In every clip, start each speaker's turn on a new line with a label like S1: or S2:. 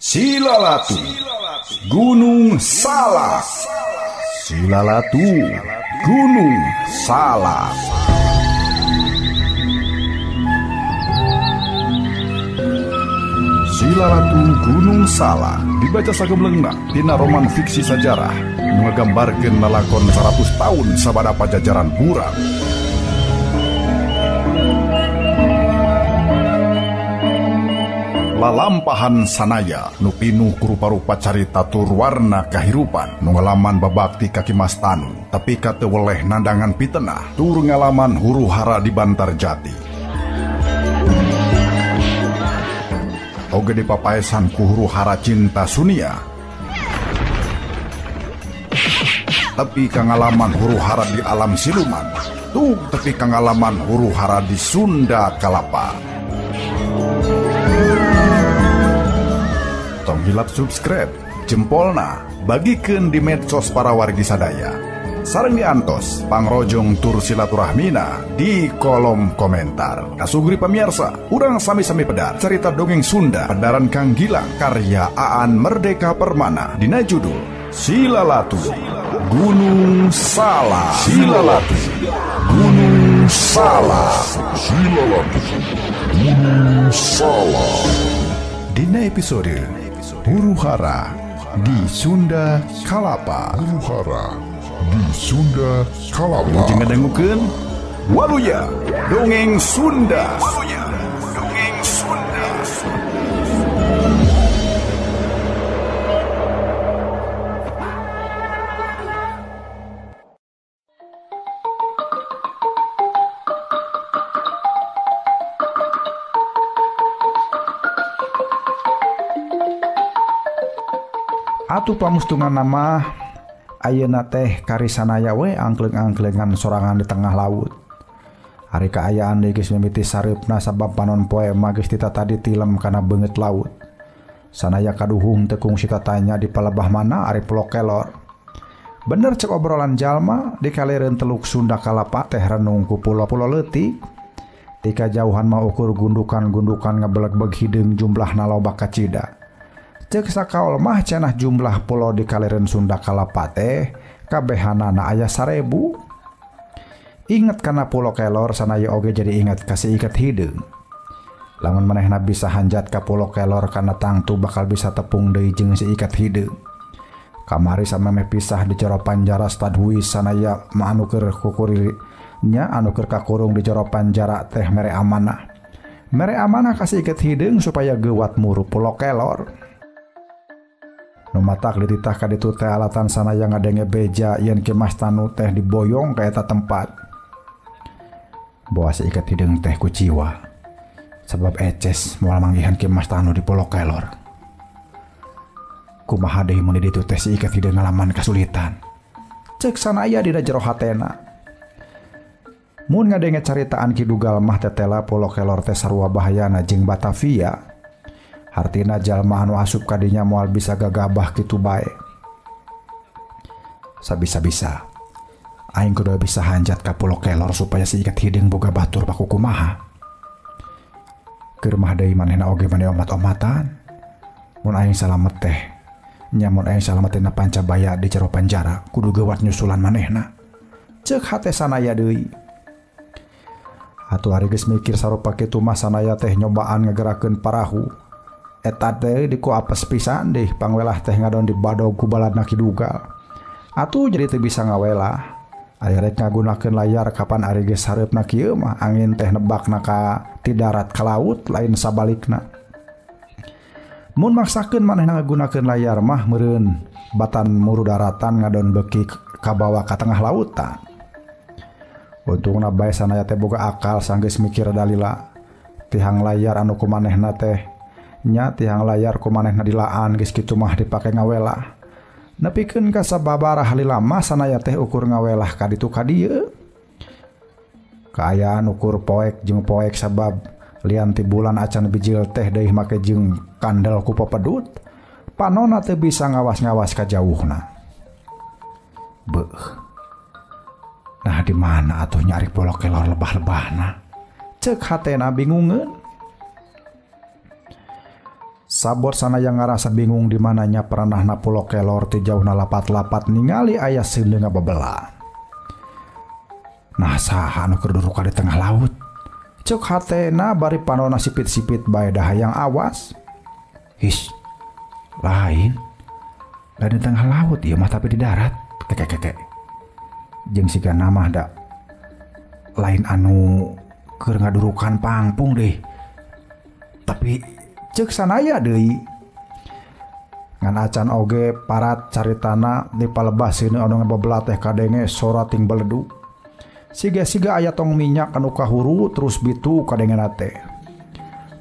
S1: Silalatu Gunung Salak. Silalatu Gunung Salak. Silalatu Gunung Salak dibaca sagemlengna dina roman fiksi sajarah nu ngagambarkeun lalakon 100 tahun sabada pajajaran burang. Lalampahan sanaya nu pinuh ku rupa-rupa carita tur warna kahirupan nu ngalaman babakti ka Ki Mas Tanu tapi ka teu weleh nandangan pitenah tur ngalaman huru hara di Bantar Jati. Oge dipapaesan ku huru hara cinta Sunia tapi ka ngalaman huru hara di alam siluman tuh tepi ka ngalaman huru hara di Sunda Kalapa. Tong hilap subscribe, jempolna, bagikeun di medsos para wargi sadaya. Sareng diantos, pangrojong tur silaturahmina di kolom komentar. Kasugri pamirsa, urang sami-sami pedar cerita dongeng Sunda pedaran Kang Gilang karya Aan Merdeka Permana dina judul Silalatu Gunung Salak. Silalatu Gunung Salak. Silalatu Gunung Salak. Dina episode Huru Hara di Sunda Kalapa. Huru Hara di Sunda Kalapa. Wilujeng ngadangukeun Waluya Dongeng Sunda. Waluya Dongeng Sunda.
S2: Atuh pamustungan nama ayeuna teh karisanaya we angkleng-angklengan sorangan di tengah laut. Ari kaayaan deui geus mimiti sareupna sabab panon poe mah geus tadi tilem kana beungeut laut. Sanaya kaduhung teu kungsi tatanya di palebah mana ari Pulo Kelor. Bener cek obrolan jalma di kalireun Teluk Sunda Kalapa teh renung ku pulo-pulo leutik. Ti kajauhan mah ukur gundukan-gundukan ngabeleg-beg hideung jumlahna loba kacida. Cek sakaol mah cenah jumlah pulau di kalireun Sunda Kalapa teh kabehanana aya 1000. Inget kana Pulo Kelor sanaya oge jadi inget ka si iket hideung. Lamun manehna bisa hanjat ka Pulo Kelor kana tangtu bakal bisa tepung deui jeung si iket hideung. Kamari samemeh pisah di jero panjara Stadhuis sanaya mah anu keur kukurinya anu keur kakurung di jero panjara teh mere amanah. Mere amanah ka si iket hideung supaya geuwat muru Pulo Kelor. Nu matak dititah ka ditu teh alatan sanaya ngadenge beja yen Ki Mas Tanu teh diboyong ka eta tempat. Boa si iket hideung teh kuciwa sebab eces moal manggihan Ki Mas Tanu di Pulo Kelor. Kumaha deui mun di ditu teh si iket hideung ngalaman kasulitan. Cek sanaya dina jero hatena. Mun ngadenge caritaan Ki Dugal mah tetela Pulo Kelor teh sarua bahayana jeung Batavia. Hartina jalma anu asup kadinya moal bisa gagabah kitu bae. Sabisa-bisa aing kudu bisa hanjat ka Pulo Kelor supaya si iket hideung boga batur paku kumaha. Keur mah deui manehna oge mane omat-omatan. Mun aing salamet teh nya mun aing salamet dina pancabaya di jero panjara kudu geuwat nyusulan manehna. Ceuk hate sanaya deui. Atuh ari geus mikir sarupa kitu mah sanaya teh nyobaan ngagerakeun parahu. Eta teh di ku apes pisan deh pangwelah teh ngadon di badog ku baladna Ki Dugal. Atuh jadi teu bisa ngawelah. Ari rek ngagunakeun layar kapan ari geus hareupna kieu mah angin teh nebakna ka ti darat ka laut lain sabalikna. Mun maksakeun manehna ngagunakeun layar mah meureun batan muru daratan ngadon beuki kabawa ka tengah lautan. Untungna bae sanaya teh boga akal sanggeus mikir dalila. Tihang layar anu ku manehna teh nya tihang layar ku manehna dilaan geus kitu mah dipake ngawelah. Nepikeun ka sababaraha lila mah sanaya teh ukur ngawelah ka ditu ka dieu. Kaayaan ukur poek jeung poek sabab lian ti bulan acan bijil teh deui make jeung kandel ku popedut. Panona teu bisa ngawas-ngawas ka jauhna. Beuh. Nah di mana atuh nyari Pulo Kelor lebah-lebahna? Ceuk hatena bingungeun. Sabot Sanaya ngarasa bingung di mananya peranahna Pulo Kelor ti jauhna lapat-lapat ningali aya seuneu ngabebela. Nah saha anu keur duruka di tengah laut? Ceuk hatena bari panona sipit-sipit bae dah hayang awas. His, lain. Lain di tengah laut ieu mah tapi di darat. Keke-keke. Jeung siga mah da lain anu keur ngadurukan pangpung deh. Tapi ceuk Sanaya deui. Ngan acan oge parat caritana di palebah seuneu anu ngabebela teh kadenge sora ting beledug. Siga-siga aya tong minyak anu kahuru terus bitu kadengena teh.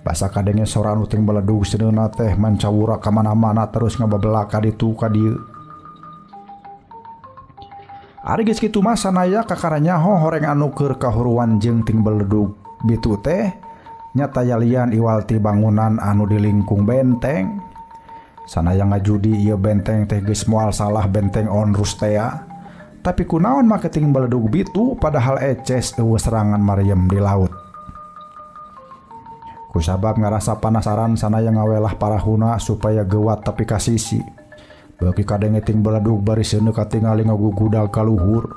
S2: Basa kadenge sora anu ting beledug seuneu teh mancawura ka mana-mana terus ngabebela ka ditu ka dieu. Ari geus kitu mah Sanaya kakara nyaho horeng anu keur kahuruan jeung ting beledug bitu teh nyata yalian iwal ti bangunan anu di lingkung benteng. Sanaya ngajudi ieu benteng teh geus moal salah benteng onrus tea. Tapi kunaon make ting beledug bitu padahal eces eueuh serangan Maryam di laut. Kusabab ngarasa panasaran Sanaya ngawelah parahuna supaya gewat tapi kasisi. Beuki kadenge ting beledug bari seuneu katingali ngagugudag ka luhur.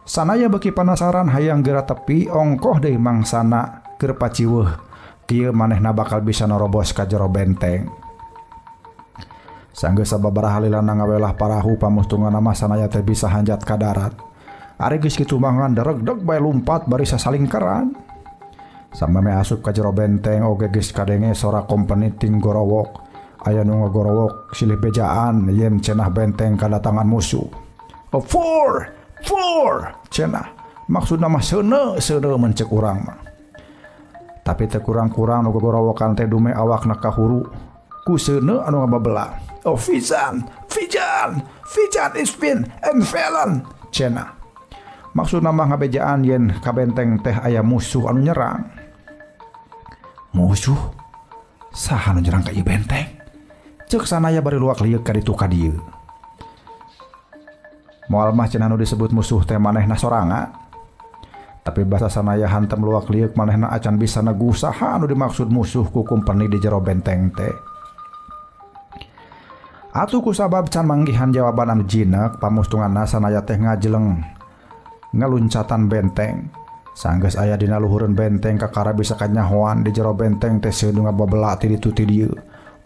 S2: Sanaya beuki panasaran hayang geura tepi ongkoh deui mangsana keur paciweuh kieu manehna bakal bisa norobos ka jero benteng. Sanggeus sababaraha lilana ngawelah parahu pamustunganna mah Sanaya teh bisa hanjat ka darat. Ari geus kitu mah nganderegdeg bae lumpat bari sasalingkeran. Sameme asup ka jero benteng oge geus kadenge sora kompeni ting gorowok. Aya nu ngagorowok silih bejaan yen cenah benteng kadatangan musuh. Oh, four, four cenah. Maksudna mah seuneu seuneu mencek urang mah. Tapi teu kurang-kurang nu gogorowokan teh dume awakna kahuru ku seuneu anu ngababela. Oh Fijan, Fijan, Fijan is been and felon cenah. Maksudna mah ngabejaan yen ka benteng teh aya musuh anu nyerang. Musuh? Saha anu nyerang ka ieu benteng? Ceuk Sanaya bari luak lieuk ka ditu ka dieu. Moal mah cenah nu disebut musuh teh manehna sorangan. Tapi basa Sanaya hantem luak lieuk manehna acan bisa neguh saha anu dimaksud musuh ku kumpeni di jero benteng teh. Atuh kusabab can manggihan jawaban anu jinek pamustunganna Sanaya teh ngajeleng ngaluncatan benteng. Sanggeus aya dina luhureun benteng kakara bisa kanyahoan di jero benteng teh seuneu ngababela ti ditu ti dieu.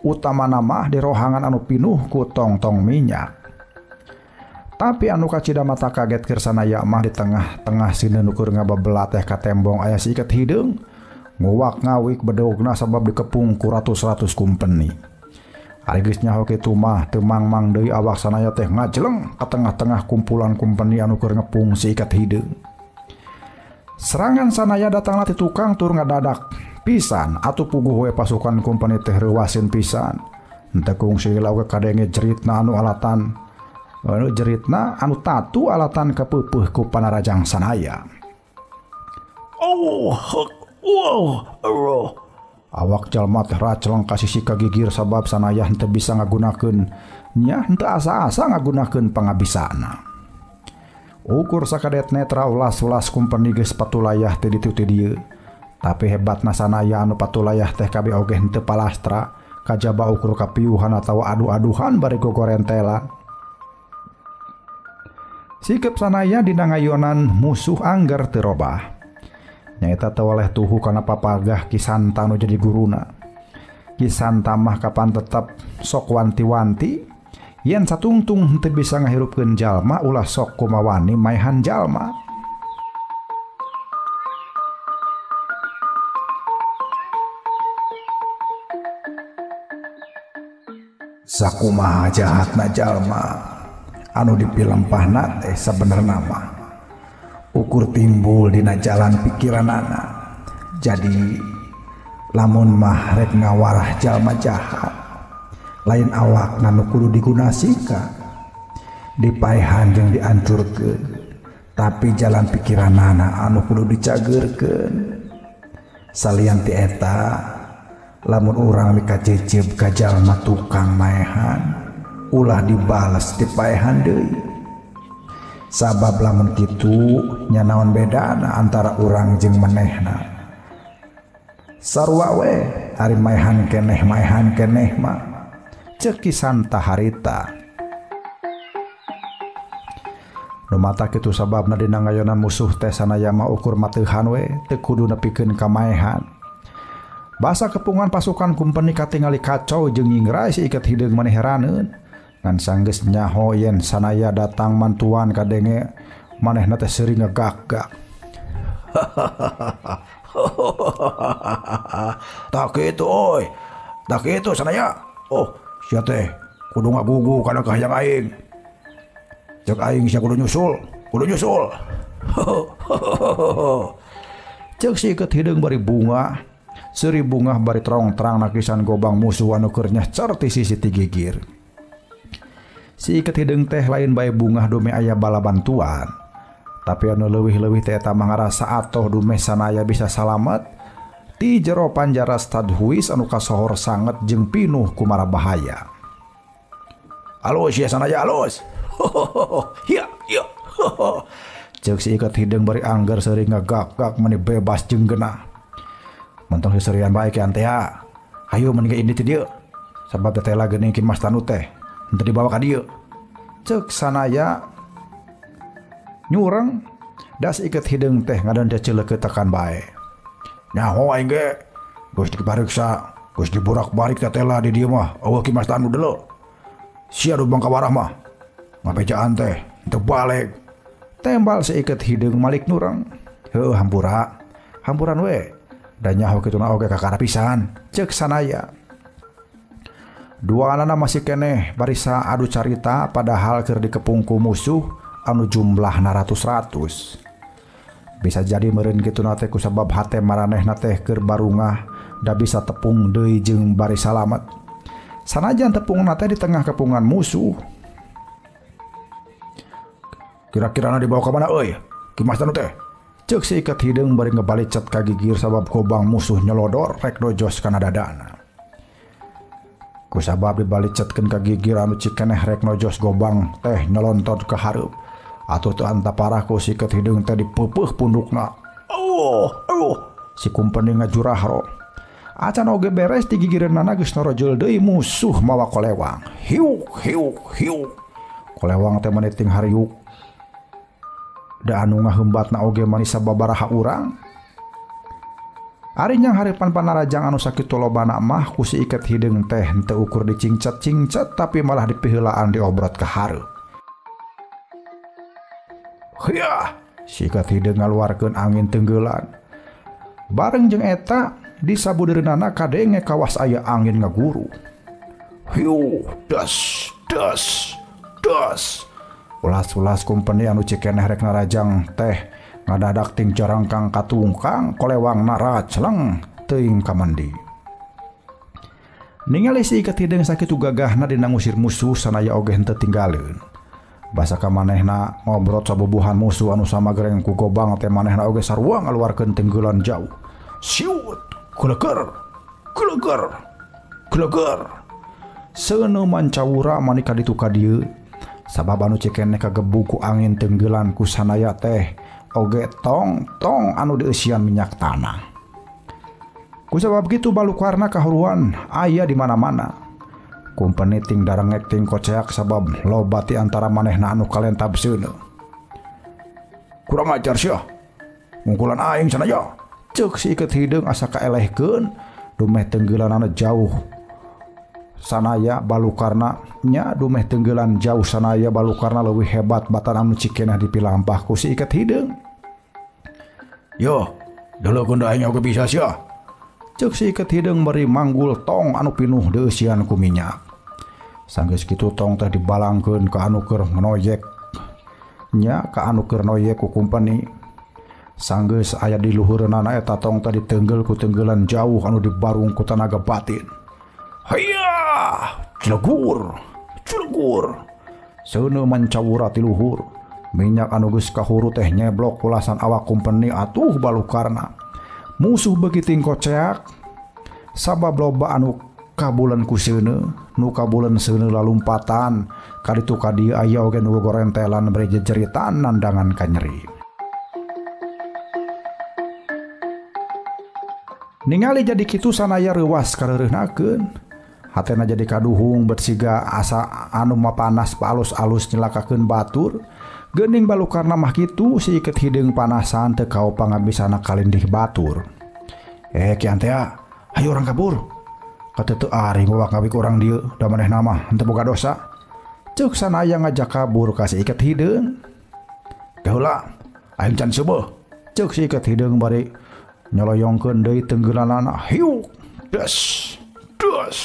S2: Utamana mah di rohangan anu pinuh ku tong-tong minyak. Tapi anu kacida mata kaget keur Sanaya mah di tengah-tengah seuneu nu keur ngababela teh katembong aya si iket hideung nguwak ngawik bedogna sabab dikepung ku ratus-ratus kumpeni. Ari geus nyaho kitu mah teu mangmang deui awak Sanaya teh ngajeleng ka tengah-tengah kumpulan kumpeni anu keur ngepung si iket hideung. Serangan Sanaya datangna ti tukang tur ngadadak pisan atuh puguh we pasukan kumpeni teh reuwaseun pisan. Henteu kungsi oge kadenge jeritna anu alatan anu jeritna anu tatu alatan kapeupeuh ku panarajang Sanaya. Oh, wow, oh. Awak jalma teh raceleng ka sisi kagigir sabab Sanaya henteu bisa ngagunakeun nya henteu asa-asa ngagunakeun pangabisana. Ukur sakadet netra ulas-ulas kumpeni geus patulayah teh ditu ti dieu. Tapi hebatna Sanaya anu patulayah teh kabeh oge henteu palastra kajaba ukur kapiuhan atawa adu-aduhan bari gogorentelan. Sikep Sanaya dina ngayonan musuh angger teu robah. Nyaeta teu waleh tuhu kana papagah Ki Santa nu jadi guruna. Ki Santa mah kapan tetep sok wanti-wanti yen satungtung henteu bisa ngahirupkeun jalma ulah sok kumawani maehan jalma. Sakumaha jahatna jalma anu dipilempahna teh sabenerna mah ukur timbul dina jalan pikiranana. Jadi lamun mah rek ngawarah jalma jahat lain awakna nu kudu digunasika dipaehan jeung diancurkeun, tapi jalan pikiranana anu kudu dicageurkeun. Salian ti eta lamun urang mikacecep ka jalma tukang maehan ulah dibales dipaehan deui. Sabab lamun kitu nya naon bedana antara urang jeung manehna. Sarua we ari maehan keneh mah. Ceuk Ki Santa harita. Nu mata kitu sababna dina ngayonan musuh teh sanaya mah ukur mateuhan we teu kudu nepikeun ka maehan. Basa kepungan pasukan kumpeni katingali kacau jeung nyingrai si iket hideung maneh heraneun. Ngan sanggeus nyaho yen sanaya datang mantuan kadenge manehna teh seuri ngegak-gak.
S1: Tak kitu euy. Tak kitu sanaya. Oh, sia teh kudu ngagugu kana kahayang aing. Cek aing sia kudu nyusul, kudu nyusul.
S2: Cek si iket hideung bari bunga, seuri bungah bari terong-terang nakisan gobang musuh anu keur nyecer ti sisi ti gigir. Si iket hideung teh lain bae bungah dume aya bala bantuan. Tapi anu leuwih-leuwih teh eta mah ngarasa atoh dumeh sanaya bisa salamet ti jero panjara Stadhuis anu kasohor sanget jeung pinuh ku marabahaya.
S1: Alus ya sanaya alus. Hiya hiya.
S2: Ceuk si iket hideung bari angger seuri ngagak-gak meni bebas jeung genah. Mentong seserian bae kian teh. Hayu meni ge indit ti dieu. Sabab teh tela geuning Ki Mas Tanu teh henteu dibawa ka dieu. Ceuk sanaya nyureng das iket hideung teh ngadan teh ceuleukeuh tekan bae.
S1: Nyaho aing ge geus dipariksa, geus diborak-balik teh tela di dieu mah eueuh Ki Mas Tanu deuleu. Sia nu bangkawarah mah. Ngapejaan teh teu balik.
S2: Tembal si iket hideung malik nyureng. Heueuh hampura. Hampuran we. Da nyaho kituna oge kakara pisan. Ceuk sanaya. Dua anana masih keneh barisa adu carita padahal keur dikepung ku musuh anu jumlahna ratus-ratus. Bisa jadi meureun kituna teh kusabab hate maranehna teh keur barungah da bisa tepung deui jeung bari salamet. Sanajan tepungna teh di tengah kepungan musuh.
S1: Kira-kirana dibawa ka mana euy? Ki Mas Tanu teh.
S2: Ceuk si iket hideung bari ngebalicet ka gigir sabab gobang musuh nyelodor rek dojos kana dadana. Kusabab dibalicetkeun ka gigir anu cikeneh rek nojos gobang teh nyelontot ka hareup. Atuh teu anta parah ku si iket hideung teh dipeupeuh pundukna.
S1: Oh, oh,
S2: si kumpeni ngajurahro. Acan oge beres di gigireunana geus norojol deui musuh mawa kolewang. Hiuk hiuk hiuk. Kolewang teh meniting hariuk. Da anu ngahembatna oge manis sababaraha urang. Ari nyang haripan panarajang anu sakitu lobana mah ku si iket hideung teh henteu ukur dicingcet-cingcet tapi malah dipiheulaan diobrot ka hareup. Hiah, si iket hideung ngaluarkeun angin tenggelan. Bareng jeung eta di sabudeureunana kadenge kawas aya angin ngaguru.
S1: Hiu, das, das, das.
S2: Ulas-ulas kumpeni anu cikeneh rek narajang teh ngadadak ting jarangkang katungkang kolewang naracleng teuing kamandi. Ningali si iket hideung sakitu gagahna dina ngusir musuh sanaya oge henteu tinggaleun. Basa ka manehna ngobrot sabubuhan musuh anu samagreng ku gobang teh manehna oge sarua ngaluarkeun tenggelan jauh.
S1: Siut, geleger, geleger, geleger.
S2: Seuneu mancawura mani ka ditu ka dieu. Sabab anu cikeneh kagebug ku angin tenggelan ku sanaya teh oge tong tong anu dieusian minyak tanah. Ku sabab kitu balukarna kahuruan aya di mana-mana. Kumpeni ting darengek ting koceak sabab loba ti antara manehna anu kalentab seuneu.
S1: Kurang ajar sia. Ngungkulan aing sanaya.
S2: Ceuk si iket hideung asa kaelehkeun dumeh tenggelanana jauh. Sanaya balukarna nya dumeh tenggelan jauh sanaya balukarna leuwih hebat batan anu cikeneh dipilampah ku si iket hideung.
S1: Yo, deuleukeun da aing oge bisa sia.
S2: Ceuk si iket hideung bari manggul tong anu pinuh deusian ku minyak. Sanggeus kitu tong teh dibalangkeun ka anu keur noyek. Nya ka anu keur noyek ku kumpeni. Sanggeus aya di luhureunana eta tong teh ditenggel ku tenggelan jauh anu dibarung ku tanaga batin.
S1: Hayya, celegur, celegur.
S2: Seuneu mancawura ti luhur. Minyak anu geus kahuru teh nyeblok kulasan awak kumpeni atuh balukarna. Musuh beuki tingkoceak sabab loba anu kabulan ku seuneu, nu kabulan seuneu lalumpatan kaditu ka dieu aya oge nu gorentelan bari jejeritan nandangan ka nyeri. Ningali jadi kitu Sanaya reuwas kareureunahkeun. Hatena jadi kaduhung bersiga asa anu mapanas palus-alus nyelakakeun batur. Geuning balukarna mah kitu si iket hideung panasan teu kaopangabisana kalindih batur. Kian teh, hayu urang kabur. Kateu teu ari ngowak ngawik urang dieu, da manehna mah henteu boga dosa. Ceuk Sanaya ngajak kabur ka si iket hideung. Baheula aing can seubeuh. Ceuk si iket hideung bari nyoloyongkeun deui tenggelanana. Hiuk, des, des,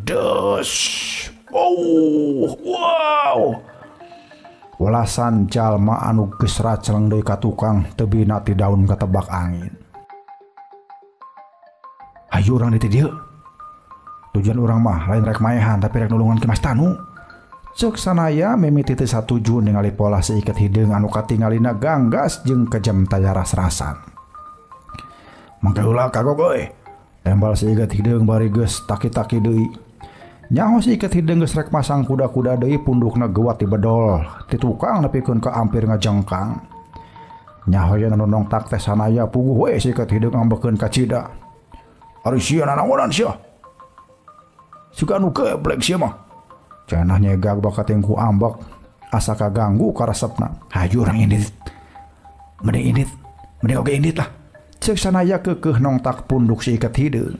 S2: des. Oh, wow. Welasan jalma anu geus raceleng deui ka tukang tebina ti daun katebak angin. Hayu urang di dieu. Tujuan urang mah lain rek maehan tapi rek nulungan Ki Mas Tanu. Ceuk Sanaya mimiti teu satuju ningali pola si iket hideung anu katingalina ganggas jeung kejam taya ras-rasan. Mangke heula kagok euy. Tembal si iket hideung bari geus taki-taki deui. Nyaho si iket hideung geus rek masang kuda-kuda deui pundukna gewat dibedol ti tukang nepikeun ka ampir ngajengkang. Nyaho yen anu nongtak teh Sanaya puguh we si iket hideung ambekeun ka cida. Ari sia nanaonan sia. Siga anu geblek sia mah. Cenah nyegag bakat ku ambek asa kaganggu karesepna. Hayu urang indit. Mending indit, mending oge indit lah. Ceuk Sanaya keukeuh nongtak punduk si iket hideung.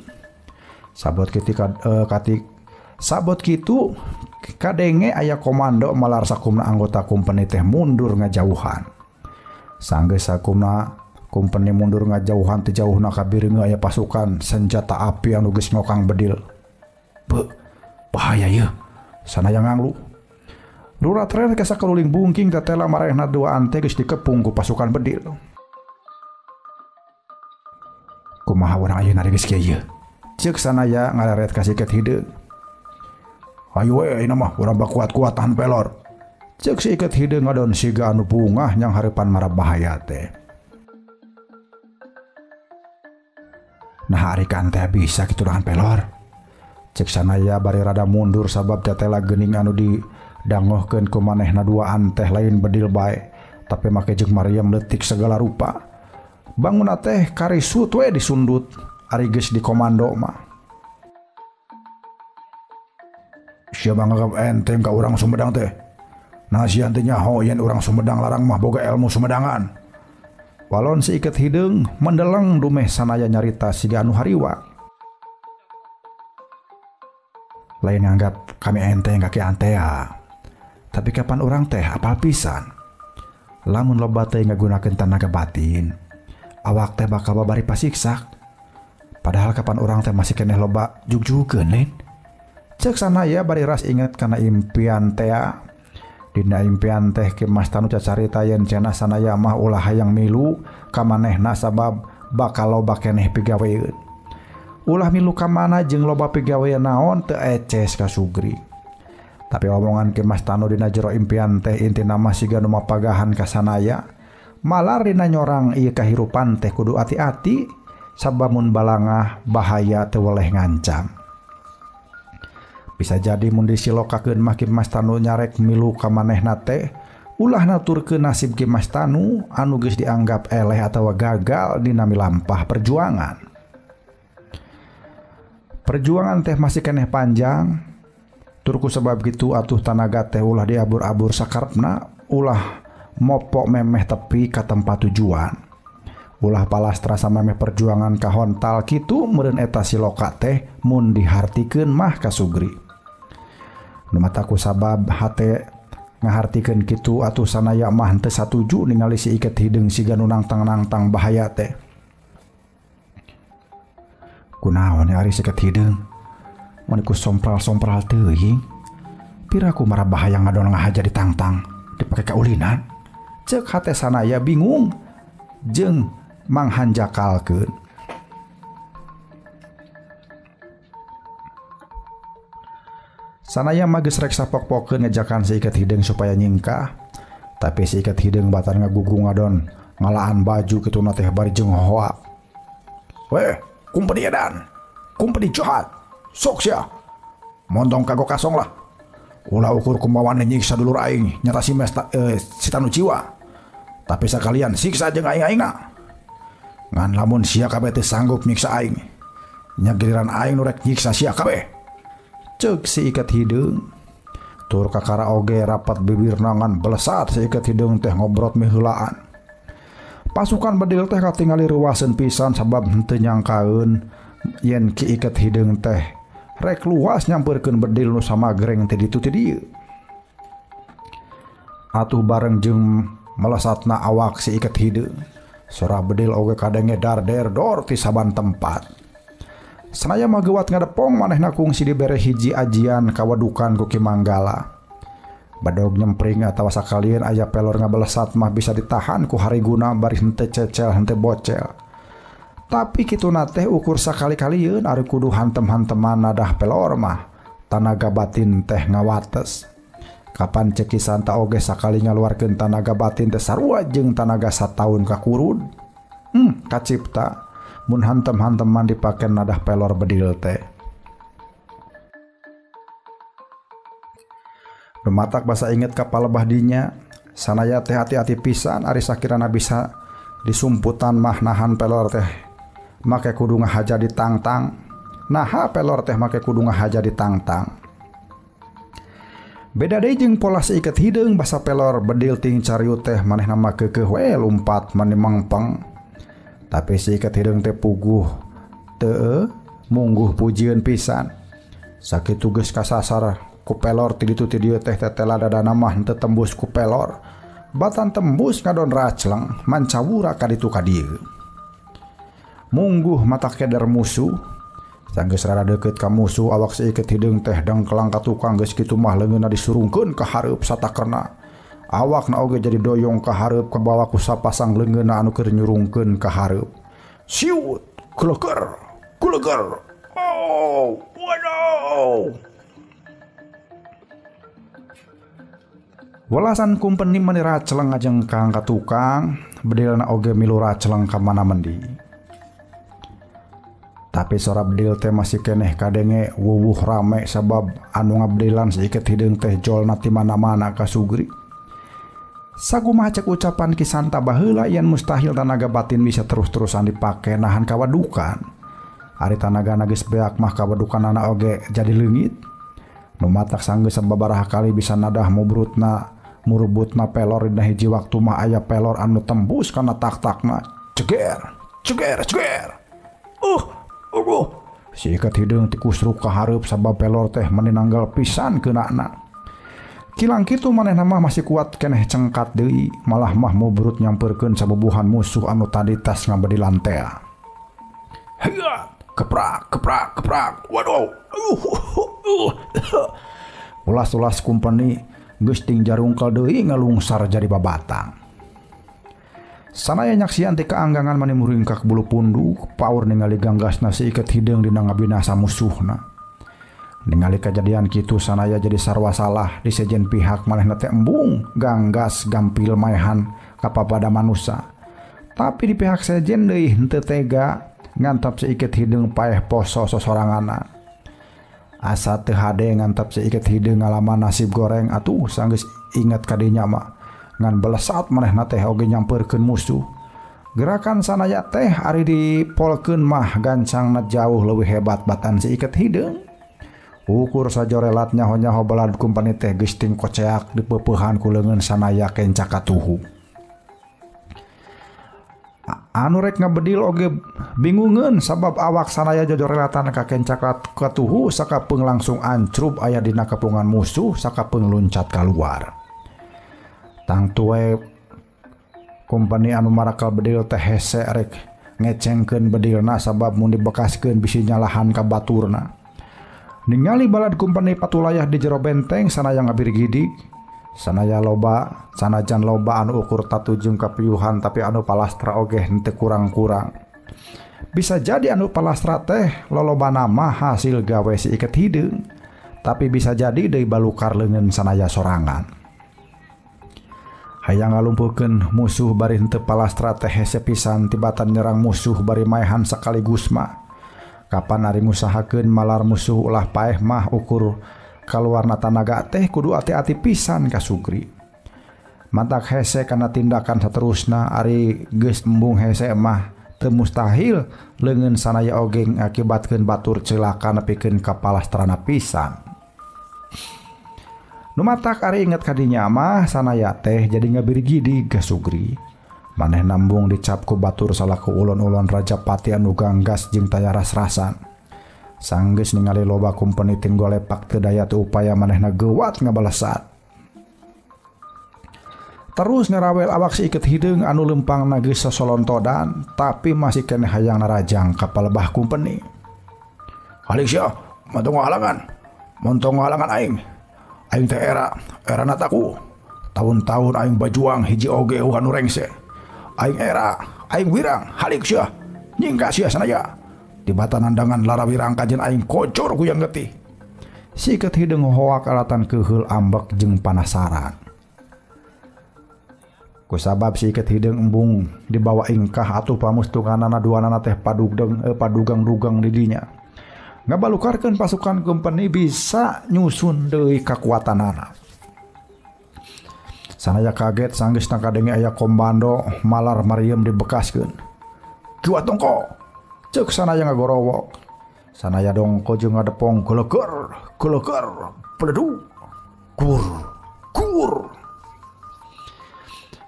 S2: Sabot ketika katik sabot kitu kadenge aya komando malar sakumna anggota kumpeni teh mundur ngajauhan. Sanggeus sakumna kumpeni mundur ngajauhan teh jauhna kabireungeun aya pasukan senjata api anu geus ngokang bedil. Beuh, bahaya yeuh. Sanaya nganglu. Lurah tren ke sakeluling bungking tetela marehna duaan teh geus dikepung ku pasukan bedil. Kumaha urang ayeuna geus kieu ieu? Ceuk Sanaya ngareret ka si iket hideung. Hayu we ayeuna mah urang bakuat-kuat tahan pelor. Ceuk si iket hideung ngadon siga anu bungah nyang hareupan marabahaya teh. Nah ari kan teh bisa kitu tahan pelor. Ceuk Sanaya bari rada mundur sabab tetela geuning anu didangohkeun ku manehna duaan teh lain bedil bae, tapi make jeung Mariam leutik segala rupa. Bangunna teh karisut we disundut ari geus dikomando mah. Sia nganggap enteng ka urang Sumedang teh. Nah sia teh nyaho yen urang Sumedang larang mah boga ilmu Sumedangan. Walon si iket hideung mendeleng dumeh Sanaya nyarita siga anu hariwa. Lain nganggap kami enteng kaki antea. Tapi kapan urang teh apal pisan. Lamun loba teh ngagunakeun tanaga batin, awak teh bakal babari pasiksak. Padahal kapan urang teh masih keneh loba jugjugeun lain. Ceuk Sanaya bari ras inget kana impian tea. Dina impian teh Ki Mas Tanu cacarita yen cenah Sanaya mah ulah hayang milu ka manehna sabab bakal loba keneh pigaweun. Ulah milu ka mana jeung loba pigawean naon teu eces ka Sugri. Tapi omongan Ki Mas Tanu dina jero impian teh intina mah siga nu mapagahan ka Sanaya. Malar dina nyorang ieu kahirupan teh kudu ati-ati sabab mun balangah bahaya teu weleh ngancam. Bisa jadi mun disilokakeun mah Ki Mas Tanu nyarek milu ka manehna teh ulah naturkeun nasib Ki Mas Tanu anu geus dianggap eleh atawa gagal dina milampah perjuangan. Perjuangan teh masih keneh panjang. Tur ku sebab kitu atuh tanaga teh ulah diabur-abur sakarepna, ulah mopok memeh tepi ka tempat tujuan. Ulah palastra samemeh perjuangan kahontal kitu meureun eta siloka teh mun dihartikeun mah ka Sugri. Nu mata ku sabab hate ngahartikeun kitu atuh Sanaya mah henteu satuju ningali si iket hideung siga nu nangtang-nangtang bahaya teh. Kunaon ya ari si iket hideung? Mun ku sompral-sompral teuing. Piraku marabahaya ngadon ngahaja ditangtang, dipake kaulinan. Ceuk hate Sanaya bingung jeung manghanjakalkeun. Sanaya mah geus rek sapok-pokeun ngejakan si iket hideung supaya nyingkah, tapi si iket hideung batan ngagugu ngadon ngalaan baju kituna teh bari jeung hoak. Weh, kumpeni edan, kumpeni jahat, sok sia. Montong kagok kasong lah. Ulah ukur kumawan nyiksa dulur aing nyata si mesta, si Tanu jiwa. Tapi sakalian siksa jeung aing-aingna. Ngan lamun sia kabeh teu sanggup nyiksa aing, nya giliran aing nu rek nyiksa sia kabeh. Ceuk si iket hideung. Tur kakara oge rapat bibirna ngan belesat si iket hideung teh ngobrot miheulaan. Pasukan bedil teh katingali ruwaseun pisan sabab henteu nyangkaeun yen Ki Iket Hideung teh rek luas nyampeurkeun bedil nu samagreng teh ditu teh dieu. Atuh bareng jeung melesatna awak si Iket Hideung, sora bedil oge kadenge dar-der dor ti saban tempat. Sanaya mah geuwat ngadepong manehna kungsi dibere hiji ajian kawadukan ku Ki Manggala. Badog nyempring atawa sakalieun aya pelor ngabelesat mah bisa ditahan ku hariguna bari henteu cecel henteu bocel. Tapi kituna teh ukur sakali-kalieun ari kudu hantem-hanteman nadah pelor mah tanaga batin teh ngawates. Kapan Ceki Santa oge sakali ngaluarkeun tanaga batin teh sarua jeung tanaga sataun kakurud. Kacipta mun hantem-hanteman dipake nadah pelor bedil teh. Rumatak basa inget ka palebah dinya, sanaya teh hati-hati pisan ari sakirana bisa disumputan mah nahan pelor teh make kudu ngahaja ditangtang. Naha pelor teh make kudu ngahaja ditangtang. Beda deui jeung pola si Iket Hideung basa pelor bedil ting cariut teh manehna mah keukeuh we lumpat mani mengpeng. Tapi si Iket Hideung teh puguh teu mungguh pujieun pisan. Sakitu geus kasasar ku pelor ti ditu ti dieu teh tetela dadana mah henteu tembus ku pelor. Batan tembus ngadon racleng mancawura ka ditu ka dieu. Mungguh mata keder musuh. Sanggeus rada deukeut ka musuh awak si Iket Hideung teh dengkelang ka tukang geus kitu mah leungeunna disurungkeun ka hareup satakerna. Awakna oge jadi doyong ka hareup kabawa ku sapasang leungeunna anu keur nyurungkeun ka hareup. Siut, kuleger, kuleger. Oh, waduh. Welasan kumpeni meni raceleng ngajengkang ka tukang, bedilna oge milu raceleng ka mana mendi. Tapi sora bedil teh masih keneh kadenge wuwuh rame sabab anu ngabedilan si Iket Hideung teh jolna ti mana-mana ka Sugri. Sakumaha cek ucapan Ki Santa baheula yen mustahil tanaga batin bisa terus-terusan dipake nahan kawadukan. Ari tanagana geus beak mah kawadukanana oge jadi leungit. Nu matak sanggeus sababaraha kali bisa nadah mubrutna murubutna pelor dina hiji waktu mah aya pelor anu tembus kana tak-takna. Ceger, ceger, ceger. Si Iket Hideung tikusruk ka hareup sabab pelor teh meni nanggal pisan keunana. Kilang kitu manehna mah masih kuat keneh cengkat deui, malah mah mubrut nyampeurkeun sabubuhan musuh anu tadi tas ngabedilan teh. Heuh, keprak, keprak, keprak. Waduh. Ulas-ulas kumpeni geus ting jarungkel deui ngalungsar jadi babatang. Sanaya nyaksian ti kaanggangan mani muringkak bulu punduk, paur ningali ganggasna si Iket Hideung dina ngabinasa musuhna. Ningali kajadian kitu sanaya jadi sarwa salah di sejen pihak manehna teh embung ganggas gampil maehan kapapada manusa. Tapi di pihak sejen deui henteu tega ngantap si Iket Hideung paeh poso sosoranganna. Asa teu hade ngantap si Iket Hideung ngalaman nasib goreng atuh sanggeus inget ka dinya mah. Ngan belesat manehna teh oge nyampeurkeun musuh. Gerakan sanaya teh ari dipolkeun mah gancangna jauh leuwih hebat batan si Iket Hideung. Ukur sajorelat nyaho-nyaho balad kumpani teh geus ting koceak dipeupehan ku leungeun sanaya kenca katuhu. Anu rek ngabedil oge bingungeun sabab awak sanaya jojorelatan ka kenca katuhu sakapeung langsung ancrub aya dina kepungan musuh sakapeung luncat kaluar. Tangtu we kumpani anu marakal bedil teh hese rek ngecengkeun bedilna sabab mun dibekaskeun bisi nyalahan ka baturna. Ningali balad kumpani patulayah di jero benteng sanaya ngabirgidik. Sanaya loba, sanajan loba anu ukur tatu jeung kapiuhan tapi anu palastra oge henteu kurang-kurang. Bisa jadi anu palastra teh lolobana mah hasil gawe si Iket Hideung, tapi bisa jadi deui balukar leungeun sanaya sorangan. Hayang ngalumpuhkeun musuh bari henteu palastra teh hese pisan tibatan nyerang musuh bari maehan sekaligus mah. Kapan ari ngusahakeun malar musuh ulah paeh mah ukur kaluarna tanaga teh kudu ati-ati pisan ka Sugri. Matak hese kana tindakan saterusna ari geus embung hese mah Teu mustahil leungeun Sanaya oge ngakibatkeun batur celaka nepikeun ka palastrana pisan. Nu matak ari inget ka dinya mah Sanaya teh jadi ngabirigidi Kasugri. Maneh nambung dicap ku batur salaku ulon-ulon Raja Pati anu ganggas jeung taya ras-rasan. Sanggeus ningali loba kumpeni tinggolepak teu daya teu upaya manehna geuwat ngabalesat. Terus ngarawel awak si iket hideung anu lempangna geus sasolontodan tapi masih keneh hayang narajang ka palebah kumpeni.
S1: Halik sia, montong halangan. Montong halangan aing. Aing teh era, erana taku. Tahun-tahun aing bajuang hiji oge eueuh anu rengse. Aing era, aing wirang, halik sia. Nyingka sia Sanaya. Tibatan nandangan lara wirang kajen aing kocor ku yang getih.
S2: Si iket hideung hoak alatan keuheul ambek jeung panasaran. Kusabab si iket hideung embung dibawa ingkah atuh pamustunganana duanana teh padugang-dugang di dinya. Ngabalukarkeun pasukan kumpeni bisa nyusun deui kakuatanana. Sanaya kaget sanggeus kadenge aya komando malar Maryam dibekaskeun.
S1: Kiwat dongko.
S2: Ceuk Sanaya ngagorowok. Sanaya dongko jeung ngadepong geleger, geleger,
S1: bledug, gur, gur.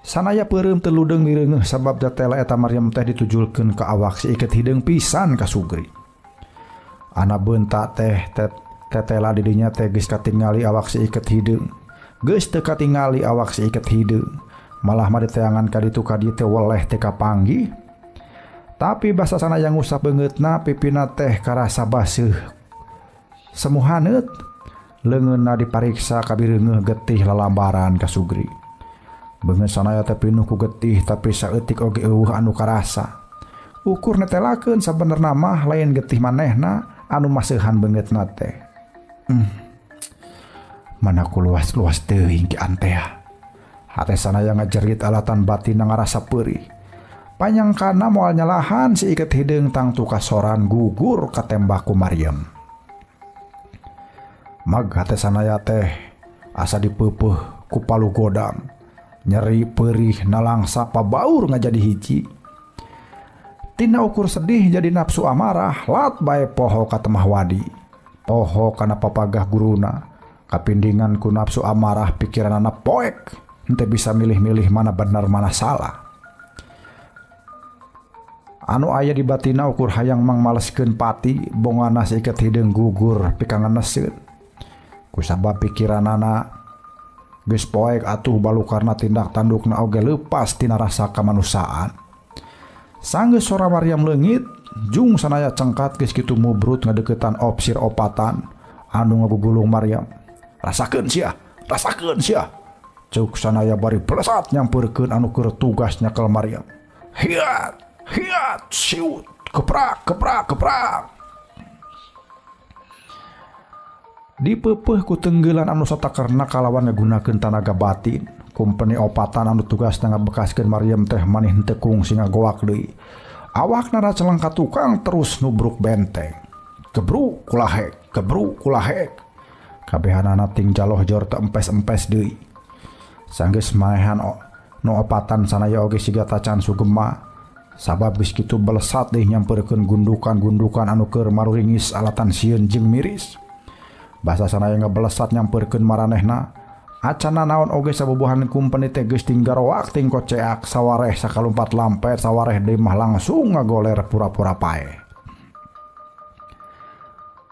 S2: Sanaya peureum teu ludeung mireungeuh sabab datela eta Maryam teh ditujulkeun ka awak si iket hideung pisan ka Sugri. Ana beunta teh tetela di dinya teh geus katingali awak si iket hideung. Geus teu katingali awak si iket hideung. Malah mah diteangan ka ditu ka dieu teh weleh teh kapanggih. Tapi basa Sanaya ngusap beungeutna pipina teh karasa baseuh. Semuhaneut leungeunna dipariksa kabireungeuh getih lalambaran ka Sugri. Beungeut Sanaya teh pinuh ku getih tapi saeutik oge eueuh anu karasa. Ukur netelakeun sabenerna mah lain getih manehna anu maseuhan beungeutna teh. Mana ku luas-luas teuing ki antea. Hate Sanaya ngajerit alatan batin ngarasa peurih. Panyangkana moal nyalahan si iket hideung tangtu kasoran gugur katembak ku Maryam. Mag hate Sanaya teh asa dipeupeuh ku palu godam. Nyeri perih nalangsa pabaur ngajadi hiji. Tina ukur sedih jadi nafsu amarah lat bae poho ka temah wadi. Poho kana papagah guruna. Kapindingan ku nafsu amarah pikiranana poek. Henteu bisa milih-milih mana benar mana salah. Anu aya di batina ukur hayang mangmaleskeun pati bongana si iket hideung gugur pikanganeseun. Kusabab pikiranana geus poek atuh balukarna tindak tandukna oge leupas tina rasa kamanusiaan. Sanggeus sora Maryam leungit, jung Sanaya cengkat geus kitu mubrut ngadeukeutan opsir opatan anu ngagugulung Maryam.
S1: Rasakeun sia, rasakeun sia.
S2: Ceuk Sanaya bari blesat nyampeurkeun anu keur tugas nyekel Maryam.
S1: Hiat, hiat, siut, keprak, keprak, keprak.
S2: Dipeupeih ku tenggelan anu satakerna kalawan ngagunakeun tanaga batin. Kumpeni opatan anu tugasna ngabekaskeun Maryam teh maneh henteu kungsi ngagoak deui. Awakna raceleng ka tukang terus nubruk benteng. Gebruk kulahek, gebruk kulahek. Kabehanana ting jaloh jor teu empes-empes deui. Sanggeus maehan nu opatan Sanaya oge siga tacan sugema. Sabab geus kitu belesat deui nyampeurkeun gundukan-gundukan anu keur maruringis alatan sieun jeung miris. Basa Sanaya ngebelesat nyampeurkeun maranehna. Acana naon oge sabubuhan kumpeni teh geus tinggaroak ting koceak sawareh sakalumpat lampet sawareh deui mah langsung ngagoler pura-pura paeh.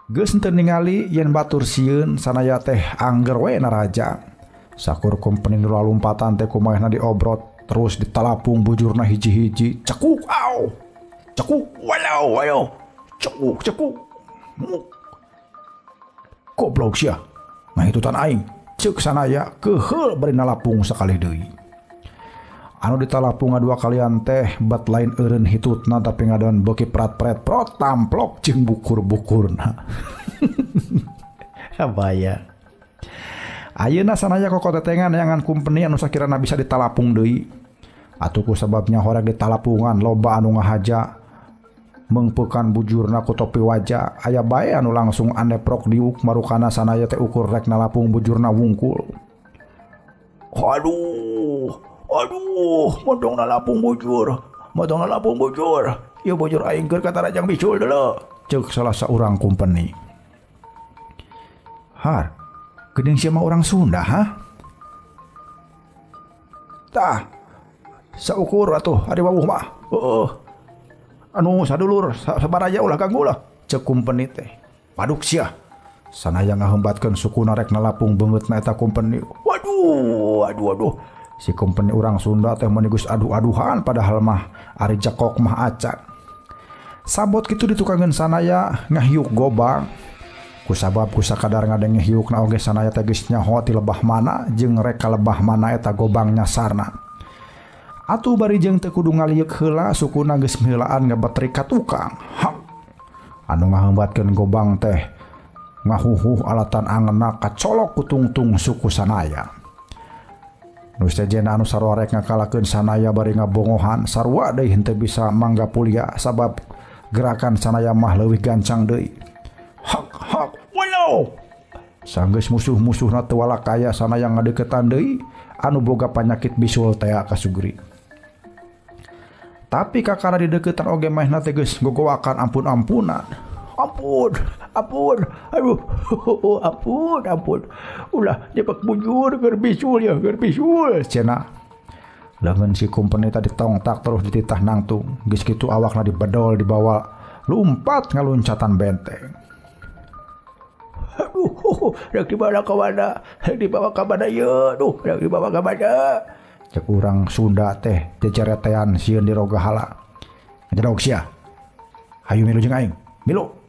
S2: Geus henteu ningali yen batur sieun Sanaya teh angger we narajang. Sakur kumpeni nu lalumpatan teh kumaehna diobrot terus ditalapung bujurna hiji-hiji.
S1: Cekuk au. Cekuk walau wayo. Cekuk cekuk. Muk. Goblok sia. Ngahitutan aing. Ceuk Sanaya keuheul bari nalapung sakali deui. Anu ditalapung ngadua kalian teh bat lain eureun hitutna tapi ngadon beuki prat-pret prot tamplok jeung bukur-bukurna. Abaya. Ayeuna Sanaya kokotetengan neangan kumpeni anu sakirana bisa ditalapung deui. Atuh ku sababnya horeg ditalapungan loba anu ngahaja mengpekan bujurna ku topi wajah. Aya bae anu langsung aneprok diuk marukana Sanaya teh ukur rek nalapung bujurna wungkul. Aduh, aduh, modong nalapung bujur, modong nalapung bujur.
S2: Ieu bujur aing keur katarajang bisul dulu. Ceuk salah saurang kumpeni. Har, geuning sia mah urang Sunda ha? Tah, saukur atuh ari wawuh mah. Heueuh. Anu sadulur sabaraja ulah ganggu lah. Ceuk kumpeni teh. Paduk sia. Sanaya ngahembatkeun sukuna rek nalapung beungeutna eta kumpeni. Waduh, aduh aduh. Si kumpeni urang Sunda teh meuni geus adu-aduhan padahal mah ari jekok mah acan. Sabot kitu ditukangeun Sanaya ngahiuk gobang. Kusabab kusakadar ngadenge hiukna oge Sanaya teh geus nyaho ti lebah mana jeung rek ka lebah mana eta gobang nyasarna. Atuh bari jeung teu kudu ngalieuk heula sukuna geus miheulaan ngebetrik ka tukang. Hak. Anu ngahembatkeun gobang teh ngahuhuh alatan angeuna kacolok kutungtung suku Sanaya. Nu sejenna anu sarua rek ngakalakeun Sanaya bari ngabongohan sarua deui henteu bisa manggapulia sabab gerakan Sanaya mah leuwih gancang deui. Hak hak walau. Sanggeus musuh-musuhna teu walakaya Sanaya ngadeukeutan deui anu boga panyakit bisul tea kasugri. Tapi kakara dideuketan oge maehna teh geus gogowakan ampun-ampunan. Ampun, ampun, aduh, ampun, ampun. Ulah nyepak bujur keur bisul ya, keur bisul cenah. Leungeun si kumpeni tadi tongtak terus dititah nangtung. Geus kitu awakna dibedol dibawa lumpat ngaluncatan benteng. Aduh, rek dibawa ka mana? Rek dibawa ka mana ieu? Aduh, rek dibawa ka mana? Cek urang Sunda teh jeceretean sieun dirogahala. Ngajedog sia. Hayu milu jeung aing. Milu.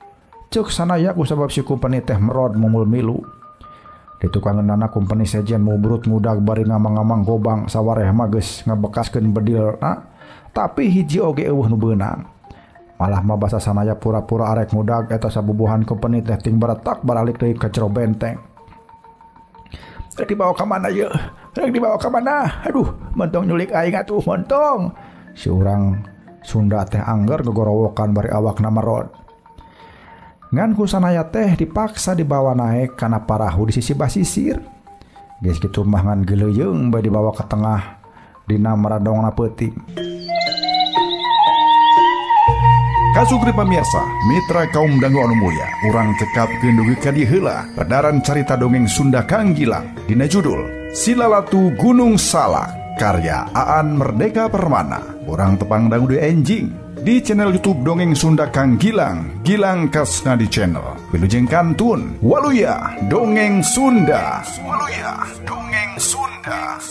S2: Ceuk Sanaya ku sabab si kumpeni teh merod mumul milu. Ditukangeunana kumpeni sejen mubrut ngudag bari ngamang-ngamang gobang sawareh mah geus ngabekaskeun bedilna, tapi hiji oge eueuh nu beunang. Malah mah basa Sanaya pura-pura arek ngudag eta sabubuhan kumpeni teh ting baretak baralik deui ka jero benteng. Rek dibawa ka mana ieu? Rek dibawa ka mana? Aduh, montong nyulik aing atuh, montong. Si urang Sunda teh angger gogorowokan bari awakna merod. Ngan ku Sanaya teh dipaksa dibawa naik kana parahu di sisi basisir. Geus kitu mah ngan geuleuyeung bae dibawa ke tengah dina maradongna peuting.
S1: Kasugri pamirsa, mitra kaum dangu anu mulya, urang cekapkeun dugi ka dieu heula pedaran carita dongeng Sunda Kang Gilang dina judul Silalatu Gunung Salak karya Aan Merdeka Permana. Urang tepang dangu deui enjing di channel YouTube Dongeng Sunda Kang Gilang, Gilang Kasnadi Channel. Wilujeng kantun, waluya Dongeng Sunda. Waluya Dongeng Sunda.